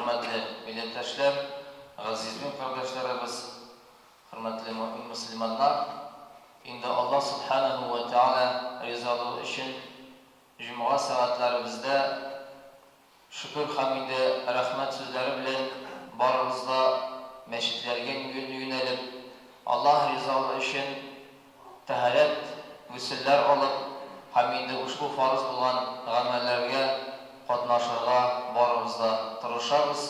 Хөрмәтле милләттәшләр, газиз дин кардәшләребез, хөрмәтле мөэмин мөселманнар! Инде Аллаһ Сүбхәнәһү вә Тәгалә ризалыгы өчен җомга сәгатьләребездә шөкер һәм инде рәхмәт сүзләре белән барыбыз да мәчетләргә юнәлеп, Аллаһ ризалыгы өчен тәһарәт, гөселләр алып һәм инде ушбу фарыз булган гамәлләргә катнашырга барыбыз да тырышабыз.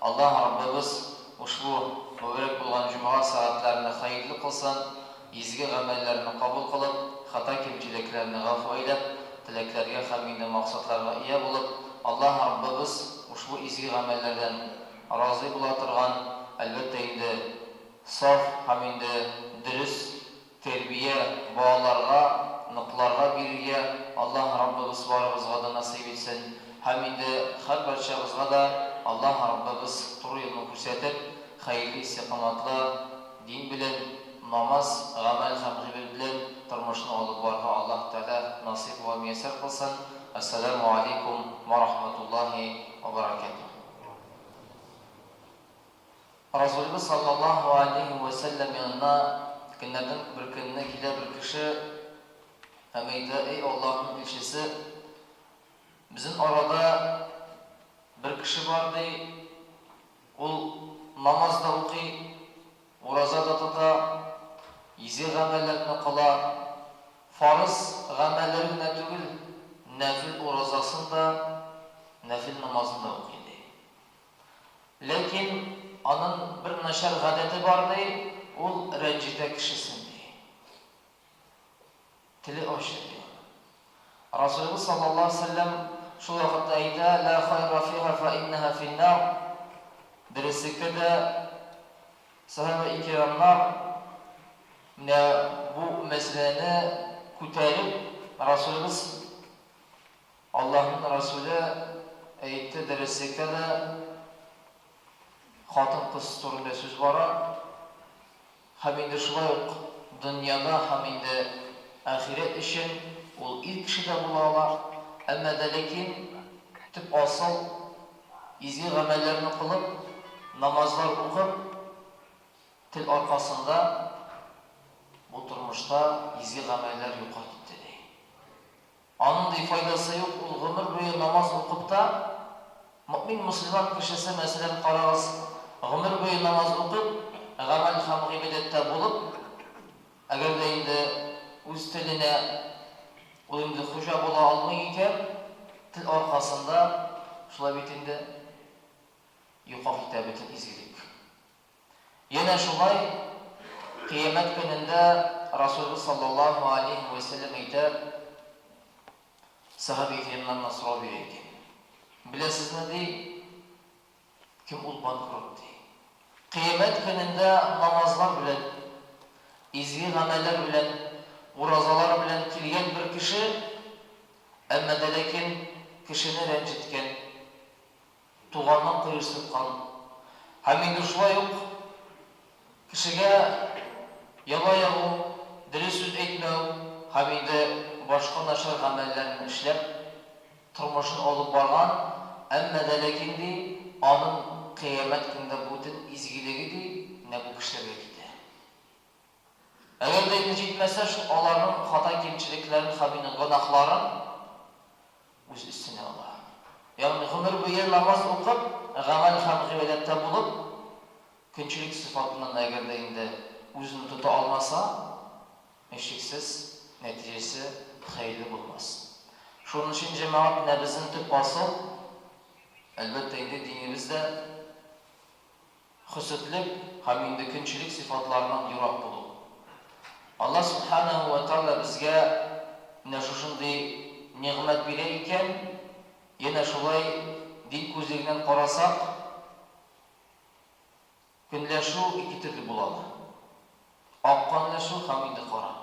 Аллаһ Раббыбыз ушбу мөбарәк булган җомга сәгатьләрне хәерле кылсын, изге гамәлләрне кабул кылып, хата-кимчелекләрне гафу әйләп, теләкләргә һәм инде максатларга ия булып, Аллаһ Раббыбыз ушбу изге гамәлләрдән разый була торган, әлбәттә инде, саф һәм инде дөрес тәрбия балаларга, ныкларга бирергә Аллаһ Раббыбыз барыбызга да насыйп итсен. Һәм инде һәрбарчабызга да Аллаһ Раббыбыз туры юлны күрсәтеп, хәерле истикаматлы дин белән, намаз, гамәл һәм гыйбадәт белән тормышны алып барырга Аллаһ Тәгалә насыйп вә мияссәр кылсын. Әссәләмү алейкум вә рахматуллаһи вә бәрәкәтүһ. Расулебез саллаллаһу алейһи вә сәлләм янына көннәрдән бер көнне килә бер кеше һәм әйтә, Әй Аллаһның илчесе, безнең арада бер кеше бар, ди, ул намаз да укый, ураза да тота, изге гамәлләрне кыла, фарыз гамәлләр генә түгел, нәфел уразасын да, нәфел намазын да укый, ди. Ләкин анын бер начар гадәте бар, ди, ул рәнҗетә кешесен, ди. Теле ачы, ди аның. Расулыбыз саллаллаһу галәйһи ва сәлләм шул вакытта әйтә, Ла хайра фиһа фа иннаһа финнар. Дөреслектә дә, сәхабә икрамнар менә бу мәсьәләне күтәреп, Расулыбыз Аллаһның Расүле әйтте, Дөреслектә дә, хатын-кыз турында сүз бара, һәм инде шулай ук дөньяда һәм инде ахирәт өчен ул ир кеше дә була ала, әмма дә ләкин төп асыл, изге гамәлләрне кылып, намазлар укып, тел аркасында бу тормышта изге гамәлләр юкка китте, ди. Аның, ди, файдасы юк, ул гомер буе намаз укып та, мөэмин мөселман кешесе, мәсәлән, карагыз, гомер буе намаз укып, гамәл һәм гыйбадәттә булып, әгәр дә инде үз теленә ул инде хуҗа була алмый икән, тел аркасында, шулай бит инде, юкка китә бөтен изгелек. Янә шулай, Кыямәт көнендә Расулыбыз саллаллаһу алейһи вә сәлләм әйтә, сәхабә кирамнарына сорау бирә икән. Беләсезме, ди, кем ул банкрот, ди. Кыямәт көнендә намазлар белән, изге гамәлләр белән, уразалар белән килгән бер кеше, әмма дә ләкин кешене рәнҗеткән, туганын кыерсыткан һәм инде шулай ук кешегә яла ягу, дөрес сүз әйтмәү һәм инде башка начар гамәлләрне эшләп тормышын алып барган, әмма дә ләкин, ди, анын кыямәт көнендә бүтен изгелеге, ди, менә бу кешеләргә китә. Әгәр дә инде җитмәсә, шул аларның хата-кимчелекләрен һәм инде гөнаһларын үз өстенә ала. Ягъни гомер буе намаз укып, гамәл һәм гыйбадәттә булып, көнчелек сыйфатыннан әгәр дә инде үзен тота алмаса, һичшиксез, нәтиҗәсе хәерле булмас. Шуның өчен, җәмәгать, менә безнең төп асыл, әлбәттә инде, динебез дә, Хөсетлек һәм инде көнчелек сыйфатларыннан ерак булу. Аллаһ Сүбхәнәһү вә Тәгалә безгә менә шушындый нигъмәт бирә икән, янә шулай дин күзлегеннән карасак, көнләшү ике төрле була ала. Ак көнләшү һәм инде кара.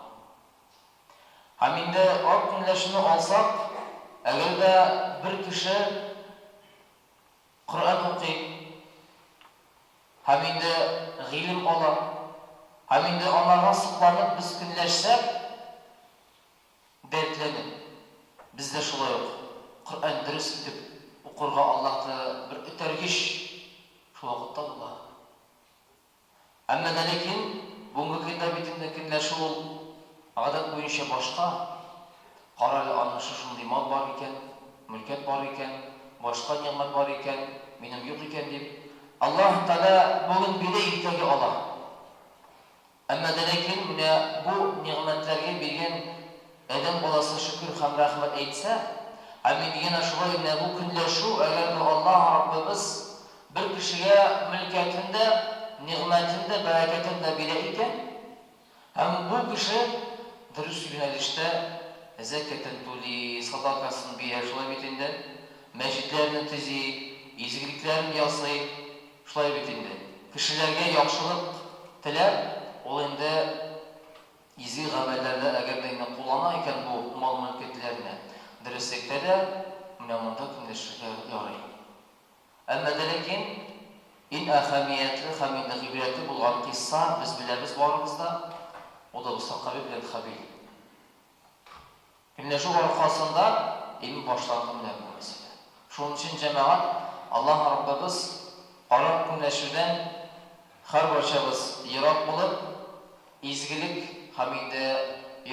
Һәм инде ак көнләшүне алсак, әгәр дә бер кеше Коръән укый һәм инде гыйлем ала, һәм инде анарга сокланып без көнләшсәк, дәртләнеп, без дә шулай ук Коръән дөрес итеп укырга Аллаһ Тәгалә бер этәргеч. Шул вакытта була. Әмма дә ләкин бүгенге көндә бит инде көнләшү ул гадәт буенча башка. Кара әле, аның шушындый мал бар икән, мөлкәт бар икән, башка нигъмәт бар икән, минем юк икән дип. Аллаһ Тәгалә бүген бирә, иртәгә ала. Әмма дә ләкин менә бу нигъмәтләргә биргән адәм баласы шөкер һәм рәхмәт әйтсә, һәм инде янә шулай менә бу көнләшү, әгәр дә Аллаһ Раббыбыз бер кешегә мөлкәтен дә, нигъмәтен дә, бәрәкәтен дә бирә икән, һәм бу кеше дөрес юнәлештә зәкятен түли, садакасын бирә, шулай бит инде, мәчетләрне төзи, изгелекләрен ясый, Шулай бит инде. Кешеләргә яхшылык теләп, ул инде изге гамәлләрдә әгәр дә инде куллана икән бу мал-мөлкәтләрне, дөреслектә дә менә монда көнләшергә ярый. Әмма дә ләкин иң әһәмиятле һәм инде гыйбрәтле булган кыйсса, без беләбез барыбыз да, ул да булса Кабил белән Хабил. Көнләшү аркасында иң башланды менә бу мәсьәлә. Шуның өчен, җәмәгать, Аллаһ Раббыбыз карап көнләшүдән һәрбарчабыз ерак булып, изгелек һәм инде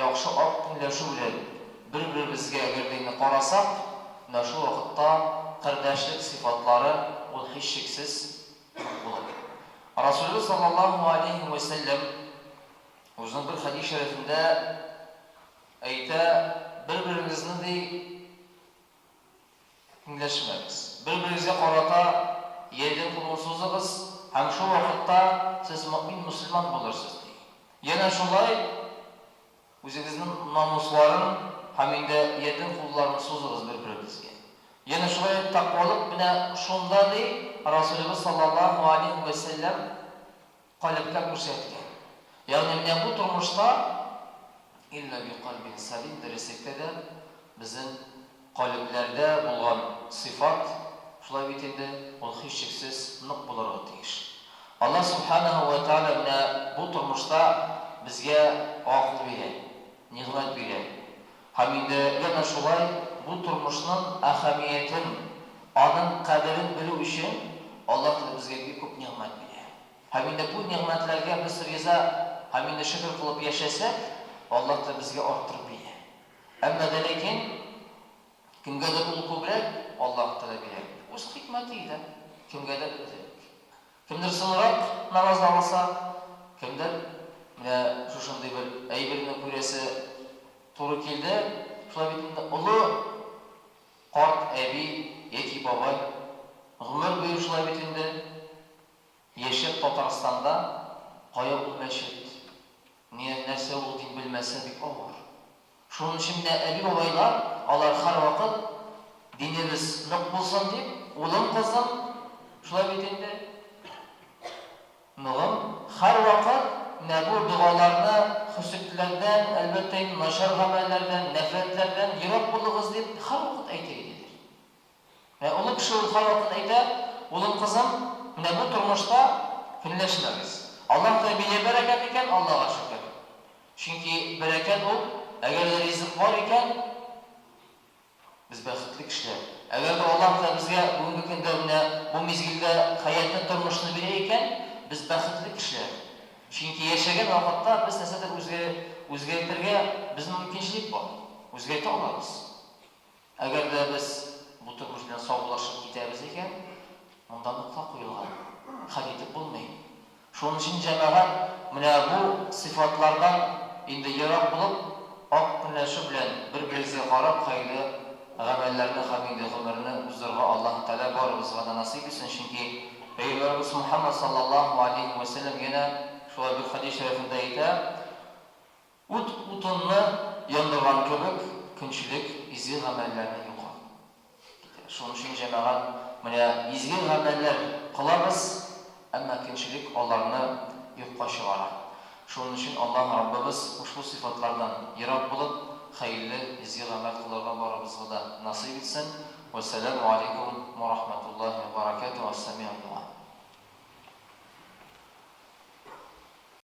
яхшы ак көнләшү белән бер-беребезгә әгәр дә инде карасак, менә шул вакытта кардәшлек сыйфатлары ул һичшиксез юк булыр. Расулебез саллаллаһу алейһи вә сәлләм үзенең бер хәдис шәрифендә Әйтә, бер-берегезне, ди, көнләшмәгез. Бер-берегезгә карата ярдәм кулын сузыгыз һәм шул вакытта сез мөэмин мөселман булырсыз, ди. Янә шулай үзегезнең намусларын һәм инде ярдәм кулларын сузыгыз бер-берегезгә. Янә шулай тәкъвалык менә шунда, ди, Расулебез саллаллаһу алейһи вә сәлләм калебкә күрсәткән. Ягъни менә бу тормышта илля би кальбин сәлим дөреслектә дә безнең калебләрдә булган сыйфат, шулай бит инде, ул һичшиксез нык булырга тиеш. Аллаһ Сүбхәнәһү вә Тәгалә менә бу тормышта безгә гакыл бирә, нигъмәт бирә. Һәм инде янә шулай бу тормышның әһәмиятен, аның кадерен белү өчен Аллаһ Тәгалә безгә бик күп нигъмәт бирә. Һәм инде бу нигъмәтләргә без риза һәм инде шөкер кылып яшәсәк, Аллаһ Тәгалә безгә арттырып бирә. Әмма дә ләкин кемгәдер ул күбрәк, Аллаһ Тәгалә бирә. Үз хикмәте илә, кемгәдер әзрәк. Кемдер соңрак намазны алса, кемдер менә шушындый бер әйберне күрәсе туры килде. Шулай бит инде олы карт әби яки бабай гомер буе шулай бит инде яшәп Татарстанда кая ул мәчет, ни нәрсә ул дин белмәсә бик авыр. Шуның өчен менә әби-бабайлар, алар һәрвакыт динебез нык булсын дип, улым, кызым, шулай бит инде, оныгым, һәрвакыт менә бу догаларны хөсетләрдән, әлбәттә инде, начар гамәлләрдән, нәфрәтләрдән ерак булыгыз дип һәрвакыт әйтә иделәр. Менә олы кеше ул һәрвакыт әйтә, Улым, кызым, менә бу тормышта көнләшмәгез. Аллаһ Тәгалә бирә бәрәкәт икән, Аллага шөкер. Чөнки бәрәкәт ул, әгәр дә ризык бар икән, без бәхетле кешеләр. Әгәр дә Аллаһ Тәгалә безгә бүгенге көндә менә бу мизгелдә хәятны, тормышны бирә икән, без бәхетле кешеләр. Чөнки яшәгән вакытта без нәрсәдер үзгәртергә безнең мөмкинчелек бар, үзгәртә алабыз. Әгәр дә без бу тормыш белән саубуллашып китәбез икән, монда нокта куелган, хәл итеп булмый. Шуның өчен, җәмәгать, менә бу сыйфатлардан инде ерак булып, ак көнләшү белән бер-беребезгә карап, хәерле гамәлләрне һәм инде гомерне уздырырга Аллаһы Тәгалә барыбызга да насыйп итсен, чөнки Пәйгамбәребез Мухәммәд саллаллаһу алейһи вә сәлләм янә шулай бер хәдис шәрифендә әйтә, Ут утынны яндырган кебек, көнчелек изге гамәлләрне юкка китерә. Шуның өчен, җәмәгать, менә изге гамәлләр кылабыз, әмма көнчелек аларны юкка чыгара. Шуның өчен Аллаһ Раббыбыз ушбу сыйфатлардан ерак булып, хәерле изге гамәл кылырга барыбызга да насыйп итсен. Вәссәламү алейкум вә рахмәтуллаһи вә бәрәкәтүһ. Әс-сәми'у дуа.